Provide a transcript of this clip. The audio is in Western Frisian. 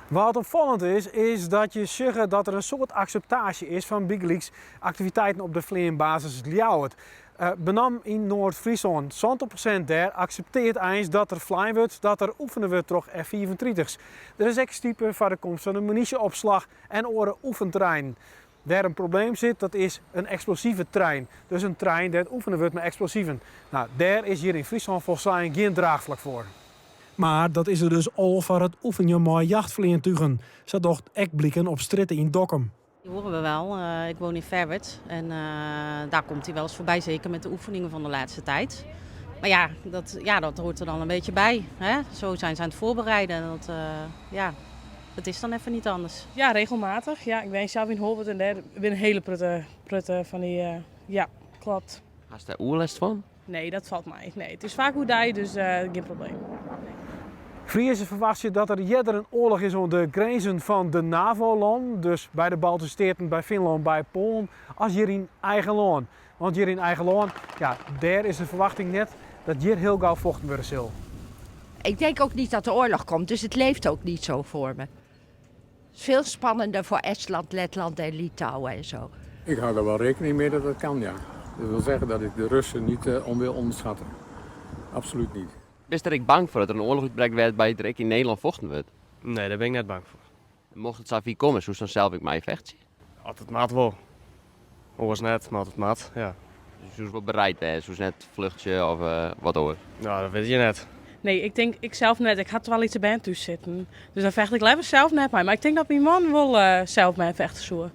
Wat opfallend is, is dat je sjogge dat der in soad akseptaasje is fan bygelyks aktiviteiten op de fleanbasis Ljouwert. Benammen yn Noard-Fryslân, 70% dêr aksepteart eins dat der flein wurdt, dat der oefene wurdt troch F-35's. Der is ek stipe foar de komst fan in munysjeopslach en oare oefenterreinen. Wêr in probleem sit, dat is in eksplosive trein. Dus in trein dêr't oefene wurdt mei eksplosiven. No, dêr is hjir yn Fryslân folslein gjin draachflak foar. Mar dat is der dus al foar it oefenjen mei jachtfleantugen, sa docht ek bliken op strjitte yn Dokkum. Die horen we wel. Ik woon in Ferwert en daar komt hij wel eens voorbij, zeker met de oefeningen van de laatste tijd. Maar ja, dat, ja, dat hoort er dan een beetje bij. Hè? Zo zijn ze aan het voorbereiden. Dat, ja, dat is dan even niet anders. Ja, regelmatig. Ja, ik wenje sels yn Holwert en dêr binne hiele protte, protte fan dy, uh, ja, kloppet. Hast dêr oerlêst fan? Nee, dat falt mei. Nee, it is faak oerdei, dus uh, gjin probleem. Friezen ferwachtsje dat der earder in oarloch is oan de grinzen fan de NAVO-lannen, dus by de Baltyske Steaten, by Finlân, by Poalen, as hjir yn eigen lân. Want hjir yn eigen lân, ja, dêr is de ferwachting net dat hjir hiel gau fochten wurde sil. Ik denk ook niet dat de oorlog komt, dus het leeft ook niet zo voor me. Het is veel spannender voor Estland, Letland en Litouwen en zo. Ik hou er wel rekening mee dat dat kan, ja. Dat wil zeggen dat ik de Russen niet wil onderschatten. Absoluut niet. Bist der ek bang foar dat der in oarloch útbrekt wêrby't der ek yn Nederlân fochten wurdt? Nee, dêr bin ik net bang foar. Mocht it safier komme, soest dan sels ek meifechtsje? As it moat wol. Oars net, mar as it moat, ja. Dus soest wol bereid wêze, soest net fluchtsje of wat oars? No, dat witte je net. Nee, ik tink, ik sels net. Ik ha twa lytse bern thús sitten. Dus dan fecht ik leaver sels net mei. Mar ik tink dat myn man wol sels meifechte soe.